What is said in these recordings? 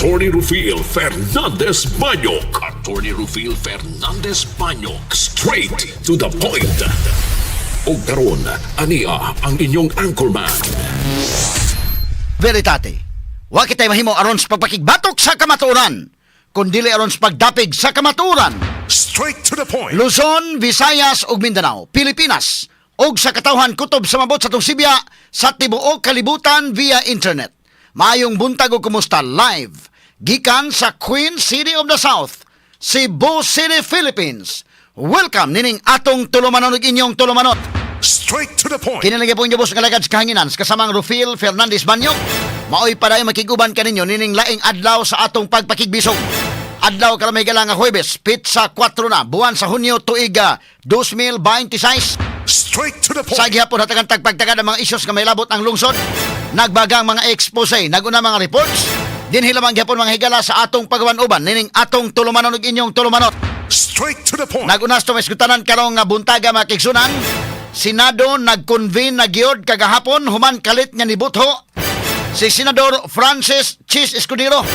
Attorney Rufil Fernandez Banyok. Attorney Rufil Fernandez Banyok. Straight to the point. Og karon, ania ang inyong anchorman. Veritate. Wa kitay mahimo aron sa pagpakigbatok sa kamatuoran, kundili aron sa pagdapig sa kamatuoran. Straight to the point. Luzon, Visayas ug Mindanao, Pilipinas ug sa katawhan kutob sa mabot sa atong sibya sa tibuok kalibutan via internet. Maayong buntag ug kumusta live gikan sa Queen City of the South, Cebu City, Philippines. Welcome nining atong tulumanon ug inyong tulumanon. Straight to the point. Kini lagi po inyo boss nga lagad sa kahanginan sa kasamang Rufil Fernandez Banyok. Maoy padayon makiguban kaninyo nining laing adlaw sa atong pagpakigbisog. Adlaw karon, mga nga Huwebes, petsa 4 na, buwan sa Hunyo, tuig 2026. Straight to the point. Sa gihapon hatagan tagpagtaga ng mga isyos nga may labot ang lungsod. Nagbagang mga expose, naguna mga reports. Dinhi lamang gihapon, mga higala, sa atong pagawan-uban nining atong tulumanon ug inyong tulumanon. Straight to the point. Nagunas to maisgutanan karong nga buntaga, mga kaigsunan. Senado nag-convene na gyud kagahapon human kalit nga nibutho si Senador Francis Chiz Escudero.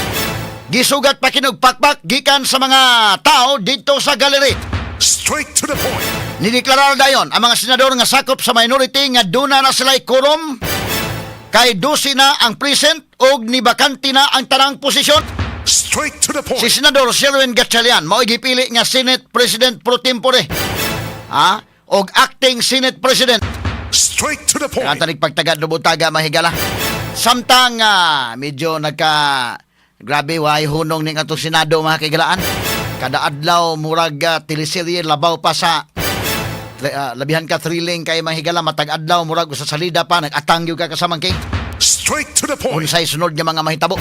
Gisugat pa kinog pakpak gikan sa mga tao dito sa gallery. Straight to the point. Nideklarar dayon ang mga senador nga sakop sa minority nga duna na sila'y quorum kay 12 na ang present og nibakante na ang tanang posisyon. Straight to the point. Si Senador Sherwin Gatchalian mao'y gipili nga Senate President pro tempore. Ha? Og acting Senate President. Straight to the point. Ang tanig pagtagad no buntaga, mahigala. Samtang medyo nagka grabe way hunong ning atong Senado, mga kahigalaan. Kada adlaw murag teleserye, labaw pa sa labihan ka thrilling kay, mga higala, matag adlaw murag sa salida pa nag-atang gyud ka kasamang kay Straight to the point. Unsay sunod nga mga mahitabo.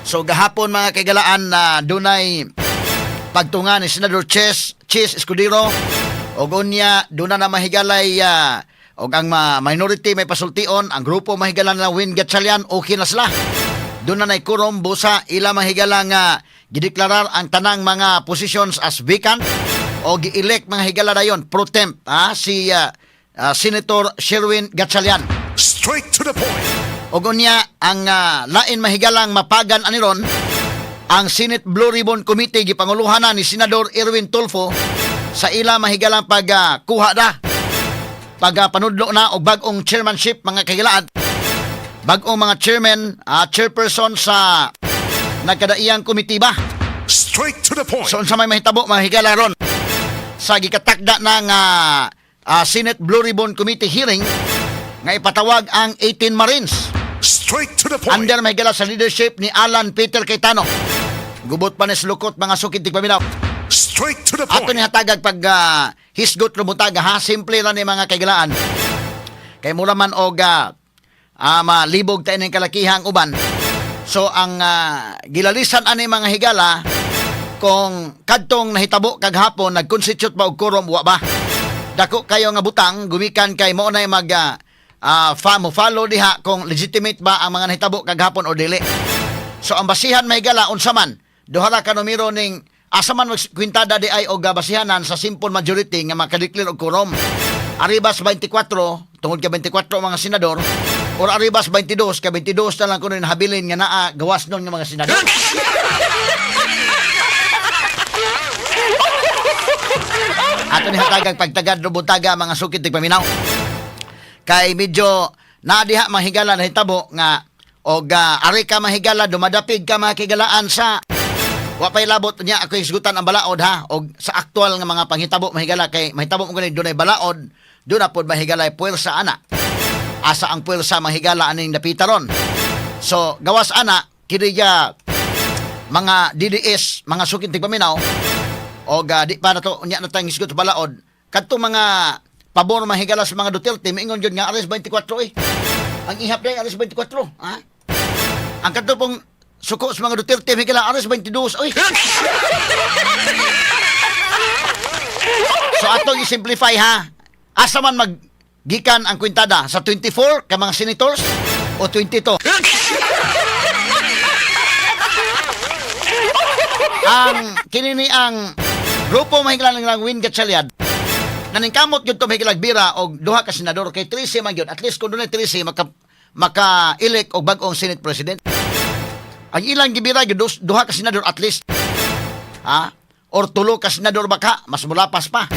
So gahapon, mga kaigalaan, na dunay pagtunga ni Senador Chiz Escudero og unya duna na mahigalay og ang minority may pasultion ang grupo mahigala na Win Gatchalian, okay na sila. Duna na quorum busa ila mahigala nga gideklarar ang tanang mga positions as vacant o gi-elect, mga higala, dayon pro temp si Senator Sherwin Gatchalian. Straight to the point. Og unya ang lain mahigalang mapagan ani ron, ang Senate Blue Ribbon Committee gipanguluhan na ni Senador Erwin Tulfo sa ila mahigalang pagkuha na pag panudlo na og bag-ong chairmanship, mga kahigalaan, bag-ong mga chairman, chairperson sa nagkadaiyang komite ba. Straight to the point. So unsa may mahitabo, mga higala, ron sa gikatakda ng Senate Blue Ribbon Committee hearing nga ipatawag ang 18 Marines Straight to the point. under, mahigala, sa leadership ni Alan Peter Cayetano? Gubot pa ni Slukot, mga sukid tigpaminaw. Straight to the Ato point. ni hatagag pag hisgot rumutaga ha, simple ra ni, mga kaigalaan. Kay mura man og malibog tayo ng kalakihang uban. So ang gilalisan ani, mga higala, kung kadtong nahitabo kaghapon nag-constitute ba og quorum, wa ba? Dako kayo nga butang gumikan kay mo na mag mo follow diha kung legitimate ba ang mga nahitabo kaghapon o dili. So ang basihan, may gala, unsa man duha ra ka numero ning asa man magkwintada di ay og basihanan sa simple majority nga makadeclare og quorum. Arribas 24 tungod kay 24 ang mga senador or arribas 22 kay 22 na lang kuno habilin nga naa gawas nun nga mga senador. Ato ni hatagag pagtagad rubutaga, mga sukit tigpaminaw. Kay medyo naadiha, mahigala, nahitabo nga og ari ka, mahigala, dumadapig ka, mga kigalaan, sa wa pay labot niya ako hisgutan ang balaod ha og sa aktual nga mga panghitabo, mahigala, kay mahitabo mo gani dunay balaod, duna pod, mahigala, puwersa ana. Asa ang puwersa, mahigala, aning dapita ron? So gawas ana kini mga DDS, mga sukit tigpaminaw, og di pa na to unya na tayong hisgot sa balaod. Kadtong mga pabor, mahigala, sa mga Duterte miingon gyud nga ares 24 eh. Ang ihap day ares 24, ha? Ang kadto pong suko sa mga Duterte, mahigala, ares 22 oy. So atong i-simplify ha. Asa man mag gikan ang kwintada, sa 24 ka mga senators o 22? Ang kinini ang grupo, mahigala, ng Win Gatchalian naningkamot gyud to, mahigala, bira og duha ka senador kay 13 man gyud. At least kung dunay 13 maka maka-elect og bag-ong Senate President. Ang ilang gibira gyud duha ka senador at least. Ha? Or tulo ka senador baka, mas mulapas pa.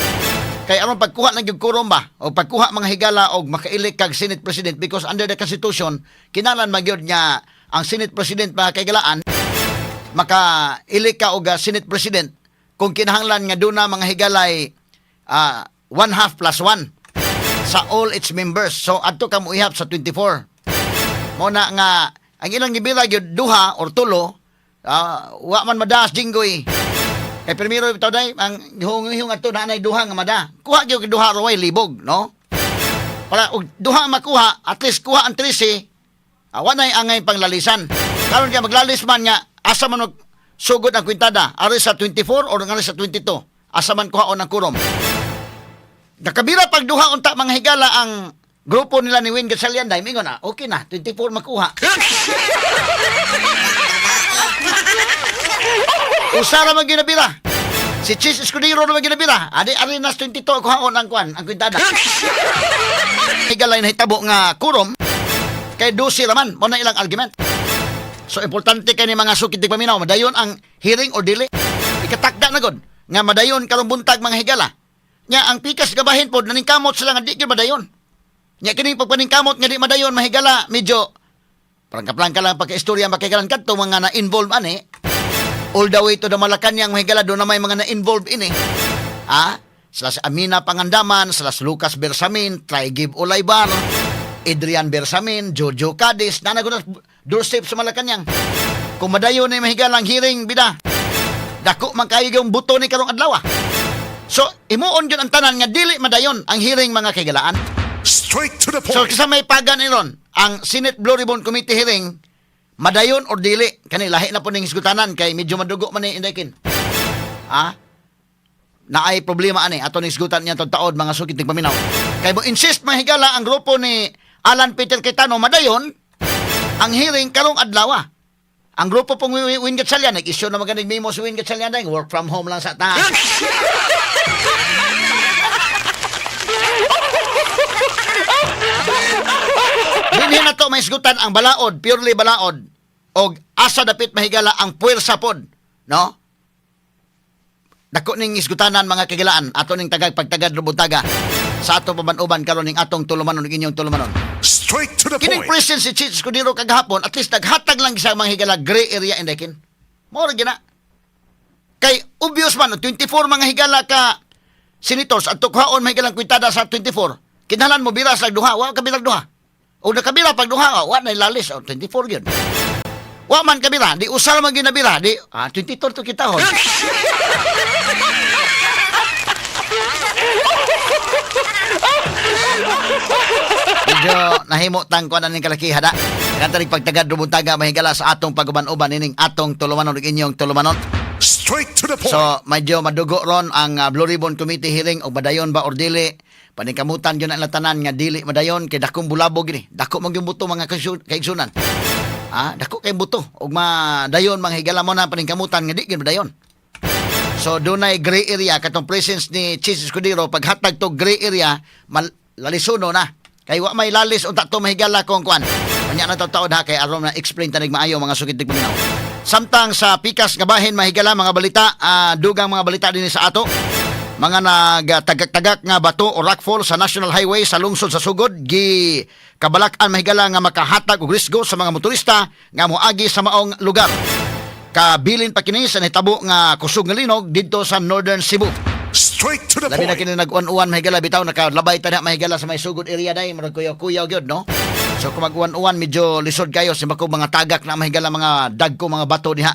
Kay aron pagkuha ng gyud quorum ba o pagkuha, mga higala, og maka-elect kag Senate President, because under the Constitution kinahanglan magyud nga ang Senate President, mga kahigalaan, maka-elect ka og Senate President kung kinahanglan nga duna, mga higalay, one half plus one sa all its members. So adto ka moihap sa 24. Mo na nga ang ilang gibira gyud duha or tulo, wa man madaas, Jinggoy. Kay primero bitaw day ang hihong adto na anay duha nga mada. Kuha gyud duha raway libog, no? Para og duha makuha, at least kuha ang 13, wa nay angay panglalisan. Karon kay maglalis man nga asa man mag sugod ang kwintada, ari sa 24 or ari sa 22. Asa man kuhaon ang quorum. Nakabira pag duha unta, mga higala, ang grupo nila ni Win Gatchalian dai mingon na, okay na, 24 makuha. Usa ra man ginabira. Si Chiz Escudero ra man ginabira. Adi ari nas 22 kuhaon ang kuan, ang kwintada. Higala, nahitabo nga quorum kay 12 raman mo na ilang argument. So importante kay ni, mga sukid paminaw, madayon ang hearing or dili. Ikatakda na gud nga madayon karong buntag, mga higala. Nya ang pikas gabahin pod naningkamot sila nga di gyud madayon. Nya kining pagpaningkamot nga di madayon, mahigala, medyo prangka-prangka lang pagka-istorya makigalan kadto mga na-involve ani all the way to the Malacanang, mahigala, doon na may mga na-involve ini. Ah, sila sa Amina Pangandaman, sila sa Lucas Bersamin, Trygve Olaivar, Adrian Bersamin, Jojo Cadiz, nanago na doorstep sa Malacanang. Kung madayon na mahigalang hearing bida, dako man kayo yung buto ni karong adlaw. So, imuon yun ang tanan nga dili madayon ang hearing, mga kaigalaan. Straight to the So, point. sa may pagan iron, ang Senate Blue Ribbon Committee hearing, madayon or dili, kani lahi na po ning hisgutanan kay medyo madugo man ni indekin. Ah? Naay problema ani ato ning hisgutan niya taod, mga sukit ning paminaw. Kay mo insist, mga higala, ang grupo ni Alan Peter Cayetano madayon ang hearing karong adlaw. Ang grupo pong Win Gatchalian, nag-issue na maganing memo si Win Gatchalian dahil work from home lang sa ta. Dinhi na to may isgutan ang balaod, purely balaod. Og asa dapit, mahigala, ang puwersa pod, no? Dako ning isgutanan, mga kagilaan, ato ning tagag pagtagad rubutaga sa ato paban-uban karon ning atong tulumanon ug inyong tulumanon. Straight to the Kining point. presence si Chiz Escudero kagahapon, at least naghatag lang sa mga higala gray area indekin. Mao ra gina. Kay obvious man 24, mga higala, ka senators at kuhaon mahigalang kwintada sa 24. Kinahanglan mo bira sa duha, wa ka birag duha. O nakabira pag duha, wa na lalis, oh, 24 gyud. Wa man kabira, di usal man ginabira, di 22 to kita hon. Medyo nahimo tang kuan ning kalaki hada. Kantarig pagtagad rubuntaga, mahigala, sa atong paguban-uban ining atong tulumanon ug inyong tulumanon. Straight to the point. So medyo madugo ron ang Blue Ribbon Committee hearing og madayon ba or dili. Paningkamutan gyud ang tanan nga dili madayon kay dakong bulabog gini. Dako man gyud buto, mga kaigsunan. Ah, dako kay buto og madayon, mga higala, mo na paningkamutan nga di gyud madayon. So dunay gray area katong presence ni Chiz Escudero paghatag to gray area lalisuno na. Kay wa may lalis unta to, mahigala, kung kuan. Unya na to taod ha kay aron na explain tanig maayo, mga sukit paminaw. Samtang sa pikas nga bahin, mahigala, mga balita, dugang mga balita dinhi sa ato. Mga nagtagak-tagak nga bato o rockfall sa National Highway sa lungsod sa Sugod gi kabalak-an, mahigala, nga makahatag og risgo sa mga motorista nga moagi sa maong lugar. Kabilin pa kini sa nahitabo nga kusog nga linog didto sa Northern Cebu. Straight to the Labi na point. kini nag-uwan-uwan, mahigala, bitaw nakalabay ta na, mahigala, sa may Sugod area day murag kuyaw-kuyaw gyud, no. So kung mag-uwan-uwan medyo lisod kayo sa bako mga tagak na, mahigala, mga dagko mga bato diha.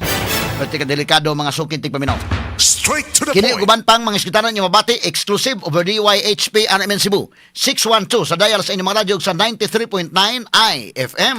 Pero tika delikado, mga sukit tigpaminaw. Straight to the Kini point. ug uban pang mga iskitanan niyo mabati exclusive over DYHP RMN Cebu 612 sa dial sa inyong mga radyo sa 93.9 IFM.